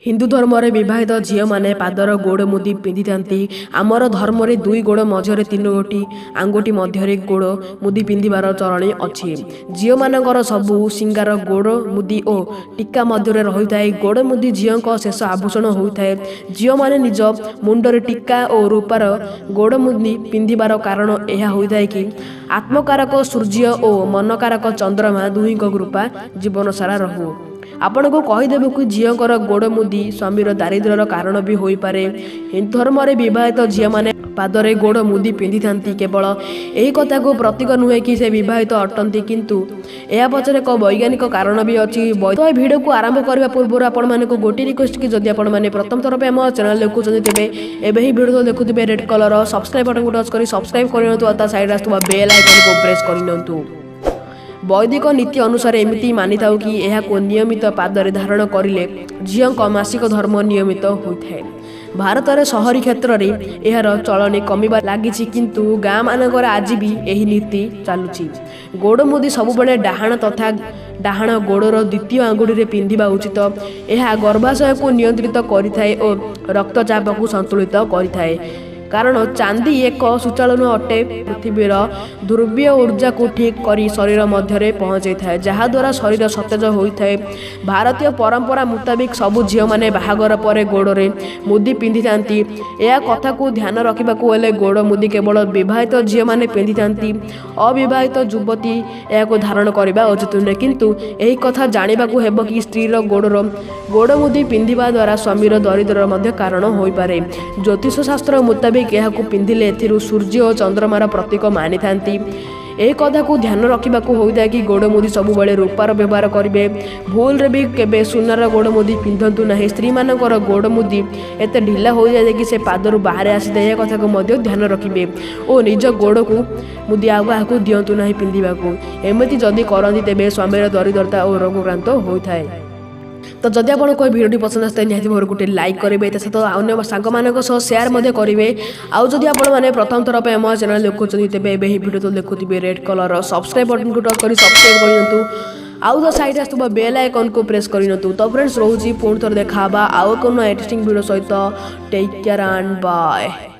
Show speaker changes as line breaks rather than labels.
ହିନ୍ଦୁ ଧର୍ମରେ ବିବାହିତ ଝିଅମାନେ ପାଦର ଗୋଡ଼ ମୁଦି ପିନ୍ଧିଥାନ୍ତି। ଆମର ଧର୍ମରେ ଦୁଇ ଗୋଡ଼ ମଝିରେ ତିନୋଟି ଆଙ୍ଗୁଠି ମଧ୍ୟରେ ଗୋଡ଼ ମୁଦି ପିନ୍ଧିବାର ଚଳଣି ଅଛି। ଝିଅମାନଙ୍କର ସବୁ ଶିଙ୍ଗାର ଗୋଡ଼ ମୁଦି ଓ ଟୀକା ମଧ୍ୟରେ ରହିଥାଏ। ଗୋଡ଼ ମୁଦି ଝିଅଙ୍କ ଶେଷ ଆଭୂଷଣ ହୋଇଥାଏ। ଝିଅମାନେ ନିଜ ମୁଣ୍ଡରେ ଟୀକା ଓ ରୂପାର ଗୋଡ଼ ମୁଦି ପିନ୍ଧିବାର କାରଣ ଏହା ହୋଇଥାଏ କି ଆତ୍ମକାରକ ସୂର୍ଯ୍ୟ ଓ ମନକାରକ ଚନ୍ଦ୍ରମା ଦୁହିଁଙ୍କ କୃପା ଜୀବନ ସାରା ରହୁ। ଆପଣଙ୍କୁ କହିଦେବୁ କି ଝିଅଙ୍କର ଗୋଡ଼ ମୁଦି ସ୍ୱାମୀର ଦାରିଦ୍ର୍ୟର କାରଣ ବି ହୋଇପାରେ। ହିନ୍ଦୁ ଧର୍ମରେ ବିବାହିତ ଝିଅମାନେ ପାଦରେ ଗୋଡ଼ ମୁଦି ପିନ୍ଧିଥାନ୍ତି। କେବଳ ଏହି କଥାକୁ ପ୍ରତୀକ ନୁହେଁ କି ସେ ବିବାହିତ ଅଟନ୍ତି, କିନ୍ତୁ ଏହା ପଛରେ ଏକ ବୈଜ୍ଞାନିକ କାରଣ ବି ଅଛି। ତ ଏ ଭିଡ଼ିଓକୁ ଆରମ୍ଭ କରିବା ପୂର୍ବରୁ ଆପଣମାନଙ୍କୁ ଗୋଟିଏ ରିକ୍ୱେଷ୍ଟ କି ଯଦି ଆପଣମାନେ ପ୍ରଥମ ଥର ପାଇଁ ଆମ ଚ୍ୟାନେଲ୍ ଦେଖୁଛନ୍ତି, ତେବେ ଏବେ ହିଁ ଭିଡ଼ିଓ ଦେଖୁଥିବେ ରେଡ୍ କଲର୍ ସବସ୍କ୍ରାଇବ୍ ବଟନ୍କୁ ଟଚ୍ କରି ସବସ୍କ୍ରାଇବ୍ କରିନିଅନ୍ତୁ ଆଉ ତା ସାଇଡ଼୍ ଆସୁଥିବା ବେଲ୍ ଆଇକନ୍କୁ ପ୍ରେସ୍ କରିନିଅନ୍ତୁ। ବୈଦିକ ନୀତି ଅନୁସାରେ ଏମିତି ମାନିଥାଉ କି ଏହାକୁ ନିୟମିତ ପାଦରେ ଧାରଣ କରିଲେ ଝିଅଙ୍କ ମାସିକ ଧର୍ମ ନିୟମିତ ହୋଇଥାଏ। ଭାରତରେ ସହରୀ କ୍ଷେତ୍ରରେ ଏହାର ଚଳଣି କମିବା ଲାଗିଛି, କିନ୍ତୁ ଗାଁମାନଙ୍କରେ ଆଜି ବି ଏହି ନୀତି ଚାଲୁଛି। ଗୋଡ଼ ମୁଦି ସବୁବେଳେ ଡାହାଣ ତଥା ଡାହାଣ ଗୋଡ଼ର ଦ୍ୱିତୀୟ ଆଙ୍ଗୁଠିରେ ପିନ୍ଧିବା ଉଚିତ। ଏହା ଗର୍ଭାଶୟକୁ ନିୟନ୍ତ୍ରିତ କରିଥାଏ ଓ ରକ୍ତଚାପକୁ ସନ୍ତୁଳିତ କରିଥାଏ, କାରଣ ଚାନ୍ଦି ଏକ ସୁଚାଳନ ଅଟେ। ପୃଥିବୀର ଧ୍ରୁବୀୟ ଉର୍ଜାକୁ ଠିକ୍ କରି ଶରୀର ମଧ୍ୟରେ ପହଞ୍ଚାଇଥାଏ, ଯାହାଦ୍ୱାରା ଶରୀର ସତେଜ ହୋଇଥାଏ। ଭାରତୀୟ ପରମ୍ପରା ମୁତାବିକ ସବୁ ଝିଅମାନେ ବାହାଘର ପରେ ଗୋଡ଼ରେ ମୁଦି ପିନ୍ଧିଥାନ୍ତି। ଏହା କଥାକୁ ଧ୍ୟାନ ରଖିବାକୁ ହେଲେ ଗୋଡ଼ ମୁଦି କେବଳ ବିବାହିତ ଝିଅମାନେ ପିନ୍ଧିଥାନ୍ତି, ଅବିବାହିତ ଯୁବତୀ ଏହାକୁ ଧାରଣ କରିବା ଉଚିତ ନୁହେଁ। କିନ୍ତୁ ଏହି କଥା ଜାଣିବାକୁ ହେବ କି ସ୍ତ୍ରୀର ଗୋଡ଼ର ଗୋଡ଼ ମୁଦି ପିନ୍ଧିବା ଦ୍ୱାରା ସ୍ୱାମୀର ଦରିଦ୍ରର ମଧ୍ୟ କାରଣ ହୋଇପାରେ। ଜ୍ୟୋତିଷ ଶାସ୍ତ୍ର ମୁତାବିକ ଏହାକୁ ପିନ୍ଧିଲେ ଏଥିରୁ ସୂର୍ଯ୍ୟ ଓ ଚନ୍ଦ୍ରମାର ପ୍ରତୀକ ମାନିଥାନ୍ତି। ଏହି କଥାକୁ ଧ୍ୟାନ ରଖିବାକୁ ହୋଇଥାଏ କି ଗୋଡ଼ ମୁଦି ସବୁବେଳେ ରୂପାର ବ୍ୟବହାର କରିବେ। ଭୁଲରେ ବି କେବେ ସୁନାର ଗୋଡ଼ ମୁଦି ପିନ୍ଧନ୍ତୁ ନାହିଁ। ସ୍ତ୍ରୀମାନଙ୍କର ଗୋଡ଼ ମୁଦି ଏତେ ଢିଲା ହୋଇଯାଏ କି ସେ ପାଦରୁ ବାହାରେ ଆସିଥାଏ। ଏହା କଥାକୁ ମଧ୍ୟ ଧ୍ୟାନ ରଖିବେ ଓ ନିଜ ଗୋଡ଼କୁ ମୁଦି ଆଉ କାହାକୁ ଦିଅନ୍ତୁ ନାହିଁ ପିନ୍ଧିବାକୁ। ଏମିତି ଯଦି କରନ୍ତି, ତେବେ ସ୍ୱାମୀର ଦରିଦ୍ରତା ଓ ରୋଗକ୍ରାନ୍ତ ହୋଇଥାଏ। ତ ଯଦି ଆପଣଙ୍କୁ ଏହି ଭିଡ଼ିଓଟି ପସନ୍ଦ ଆସିଥାଏ, ନିହାତି ଭାବରେ ଗୋଟେ ଲାଇକ୍ କରିବେ, ତା ସହିତ ଅନ୍ୟ ସାଙ୍ଗମାନଙ୍କ ସହ ସେୟାର ମଧ୍ୟ କରିବେ। ଆଉ ଯଦି ଆପଣମାନେ ପ୍ରଥମ ଥର ପାଇଁ ଆମ ଚ୍ୟାନେଲ୍ ଦେଖୁଛନ୍ତି, ତେବେ ଏବେ ଏହି ଭିଡ଼ିଓ ତ ଦେଖୁଥିବେ ରେଡ୍ କଲର୍ ସବସ୍କ୍ରାଇବ୍ ବଟନ୍କୁ ଟଚ୍ କରି ସବସ୍କ୍ରାଇବ୍ କରିନିଅନ୍ତୁ ଆଉ ତ ସାଇଡ଼୍ ଆସୁଥିବା ବେଲ୍ ଆଇକନ୍କୁ ପ୍ରେସ୍ କରିନିଅନ୍ତୁ। ତ ଫ୍ରେଣ୍ଡସ୍, ରହୁଛି। ପୁଣି ଥରେ ଦେଖା ହେବା ଆଉ ଏକ ନୂଆ ଇଣ୍ଟରେଷ୍ଟିଂ ଭିଡ଼ିଓ ସହିତ। Take care and bye.